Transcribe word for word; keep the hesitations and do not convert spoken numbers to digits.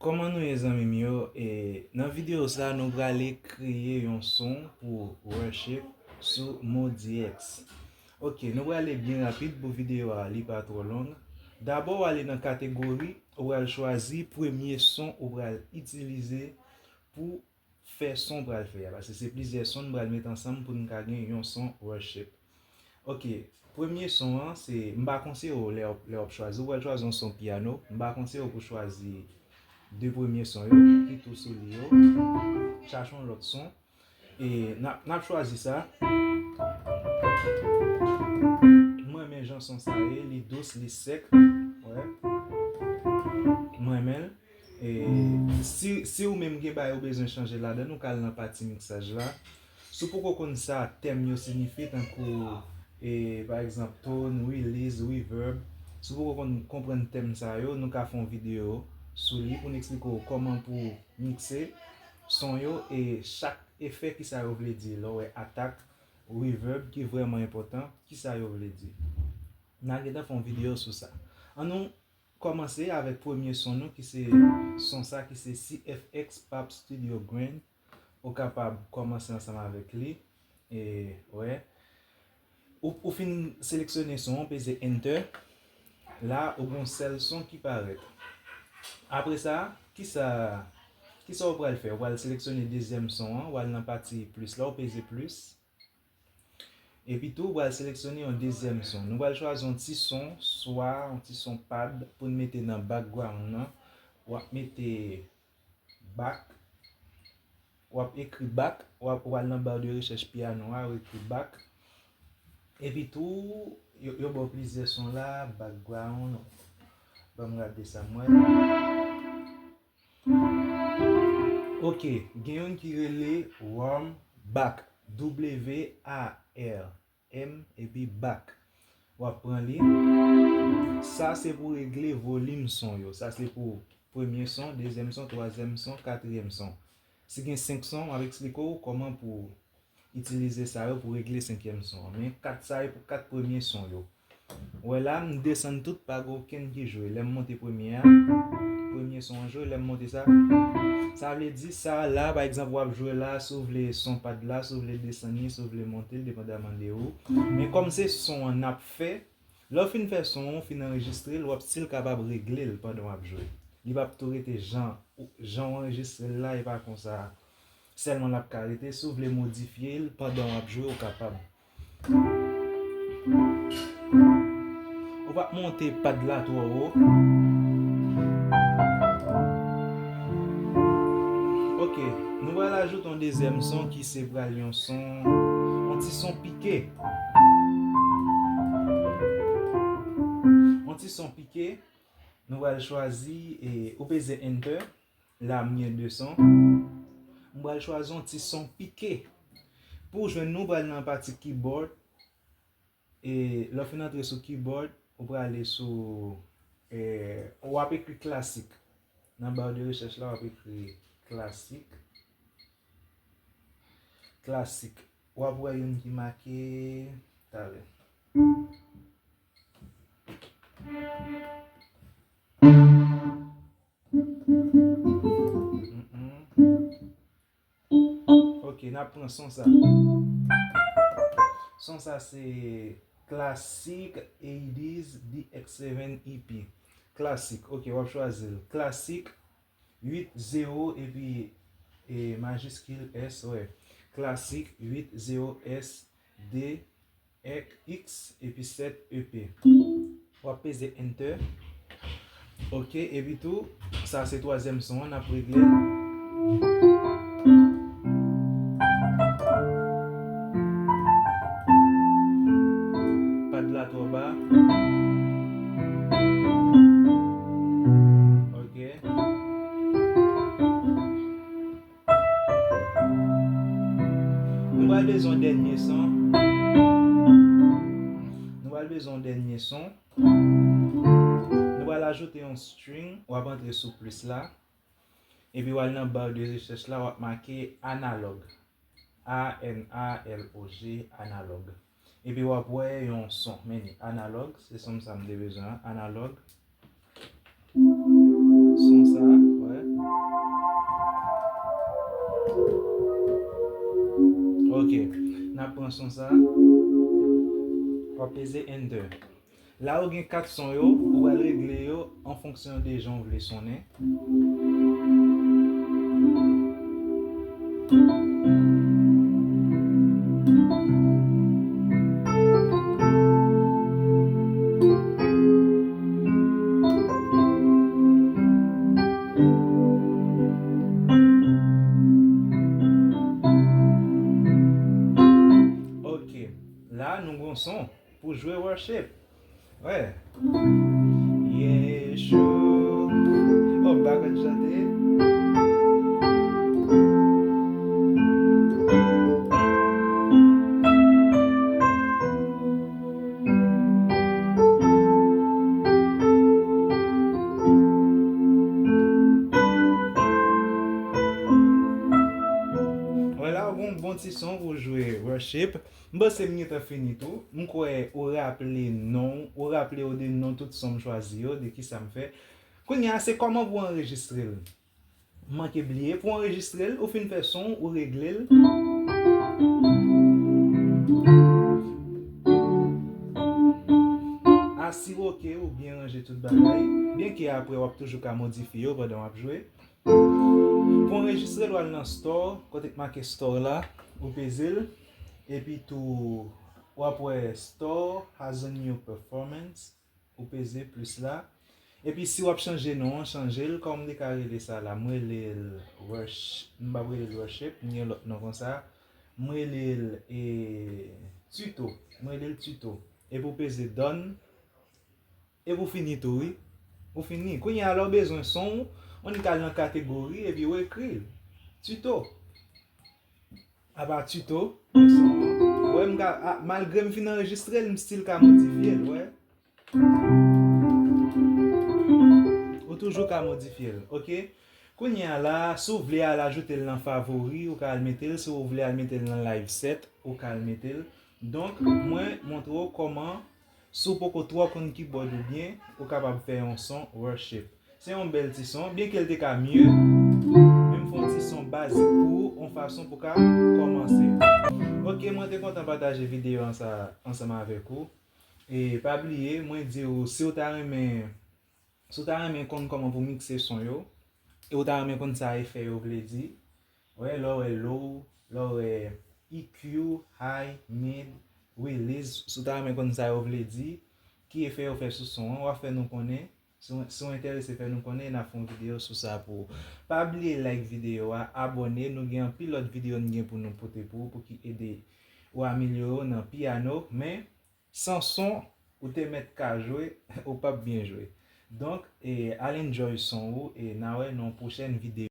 Kòman nou ye, zanmi m yo? E, nan videyo sa, nou prale kreye yon son pou worship sou Modihex. Ok, nou prale byen rapid pou videyo a, li pa twò long. Dabò, w ale nan kategori, ou pral chwazi premye son ou pral itilize pou fè son w pral fè a. Paske se plizyè son n pral met ansanm pou n ka gen yon son worship. Ok, premye son an, se, m pa konseye w lè w, lè w ap chwazi, ou pral chwazi yon son pyano, m pa konseye w pou chwazi de premye son yo, ki tou sou li yo. Chache yon lòt son. E n ap, n ap chwazi sa. M renmen jan son sa ye, li dous, li sèk. Wè. M renmen l. E si, si ou menm gen bagay ou bezwen chanje ladan, ou ka al nan pati miksaj la. Si w poko konn sa tèm yo siyifi, tankou, e, pa egzanp, tone, release, reverb, si w poko konn konprann tèm sa yo, nou ka fè yon videyo sou li pou n eksplike w kòman pou mikse son yo e chak efè, kisa yo vle di. Lè w wè atak, reverb ki vrèman enpòtan, kisa yo vle di. N a gentan fè yon videyo sou sa. Ann nou kòmanse avèk premye son nou, ki se son sa ki se C F X Pop Studio Grand. Ou kapab kòmanse ansanm avèk li. E, wè. Ou, ou fin seleksyone son an, peze Enter. La, ou gen yon sèl son ki parèt. Apre sa, kisa, kisa ou pral fè? Ou pral seleksyone dezyèm son an, ou al nan pati plis la, ou peze plis. Epi tou, ou pral seleksyone yon dezyèm son. Nou pral chwazi yon ti son, swa yon ti son pad pou n mete nan background nan. W ap mete back. W ap ekri back, w ap, w al nan ba de rechèch pyano a, w ekri back. Epi tou, yo, yo ba w plizyè son la, background. Ban m gade sa m wè. Ok, gen youn ki rele warm back, W A R M epi back. W ap pran li. Sa se pou regle volim son yo. Sa se pou premye son, dezyèm son, twazyèm son, katriyèm son. Si gen senk son, m ap eksplike w kòman pou itilize sa yo pou regle senkyèm son an. Men kat sa yo pou kat premye son yo. Ou wè la, m desann tout, pa gen okenn ki jwe. Lè m monte premye a, premye son an jwe, lè m monte sa. Sa vle di sa la, pa egzanp, w ap jwe la, si w vle son pad la, si w vle desann li, si w vle monte l, depandaman de ou. Men kòm se son an n ap fè, lè w fin fè son an, w fin anrejistre l, w ap still kapab regle l pandan w ap jwe. Li p ap tou rete jan, jan w anrejistre l la, e pa konsa sèlman l ap ka rete. Si w vle modifye l pandan w ap jwe, ou kapab. Ou p ap monte pad la twò wo. Ok, nou pral ajoute yon dezyèm son ki se pral yon son, yon ti son pike. Yon ti son pike, nou pral chwazi, e, ou peze Enter. La, m gen de son. M pral chwazi yon ti son pike. Pou w jwenn nou, w pral nan pati keyboard. E lè w fin antre sou keyboard, ou prale sou, e, w ap ekri klasik. Nan ba de rechèch la, w ap ekri klasik. Klasik. W ap wè youn ki make talè. Mm-mm. Ok, n ap pran son sa. Son sa se klasik eighties D X seven E P. Klasik, ok, w ap chwazi l. Klasik uit zewo epi, e, majiskil S, wè. Klasik uit zewo S D X epi sèt E P. W ap peze Enter. Ok, epi tou, sa se twazyèm son an, n ap regle l. Pad la twò ba. Ok. Nou pral bezwen yon dènye son. Nou pral bezwen yon dènye son. Nou pral ajoute yon string. W ap antre sou plis la. Epi w al nan ba de rechèch la, w ap make analog. A N A L O G, analog. Epi w ap wè yon son. Men li, analog, se son sa m te bezwen an. Analog. Son sa, wè. Son sa, w ap peze enter. La ou gen kat son yo, ou pral regle yo an fonksyon de jan w vle sonnen. Ok, la nou gon son pou jwe worship. Wè. Yeshua. Oh, m pa konn chante. Wè la, ou gon bon ti son pou jwe worship. M panse m gentan fini tou. M kwè ou raple non, ou raple w de non tout son m chwazi yo, de kisa m fè. Kounye a, se kòman pou anrejistre l. M manke bliye, pou anrejistre l, ou fin fè son, ou regle l. Asire w ke ou byen ranje tout bagay, byenke apre w ap toujou ka modifye yo pandan w ap jwe. Pou anrejistre l, w al nan store, kote k make store la, ou peze l, epi tou w ap wè store has a new performance, ou peze plis la. Epi si w ap chanje non an, chanje l, kòm m te ka rele sa la, m rele l Worsh-, m p ap rele l Worship, m gen lòt non konsa. M rele l, e, Tuto, m rele l Tuto. Epi w peze done. Epi w fini tou, wi. Ou fini. Kounye a, lè w bezwen son w, ou annik al nan kategori, epi w ekri l. Tuto. Apa Tuto, men son an. Ou wè, m ka, a, malgre m fin anrejistre l, m still ka modifye l, ou wè. Ou toujou ka modifye l, ok? Kounye a la, si w vle al ajoute l nan favori, ou ka al mete l. Si w vle al mete l nan live set, ou ka al mete l. Donk, mwen montre w kòman, si w poko twò konn keyboard ou byen, ou kapab fè yon son worship. Se yon bèl ti son, byenke l te ka mye, men m fè yon ti son bazik pou ou, yon fason pou ka kòmanse. Ok, mwen te kontan pataje videyo an sa ansanm avèk ou. E pa bliye, mwen di w, si w ta renmen, si w ta renmen konn kòman pou mikse son yo, e w ta renmen konn sa efè yo vle di, wè, lè w wè low, lè w wè E Q, high, mid, release, si w ta renmen konn sa yo vle di, ki efè yo fè sou son an, w ap fè nou konnen. Si w, si w enterese, fè nou konnen, n ap fè yon videyo sou sa pou ou. Pa bliye like videyo a, abòne, nou gen anpil lòt videyo n gen pou nou pote pou ou, pou ki ede ou amelyore w nan pyano, men san son, ou te mèt ka jwe, ou p ap byen jwe. Donk, e, al enjoy son ou, e n a wè nan yon pwochèn videyo.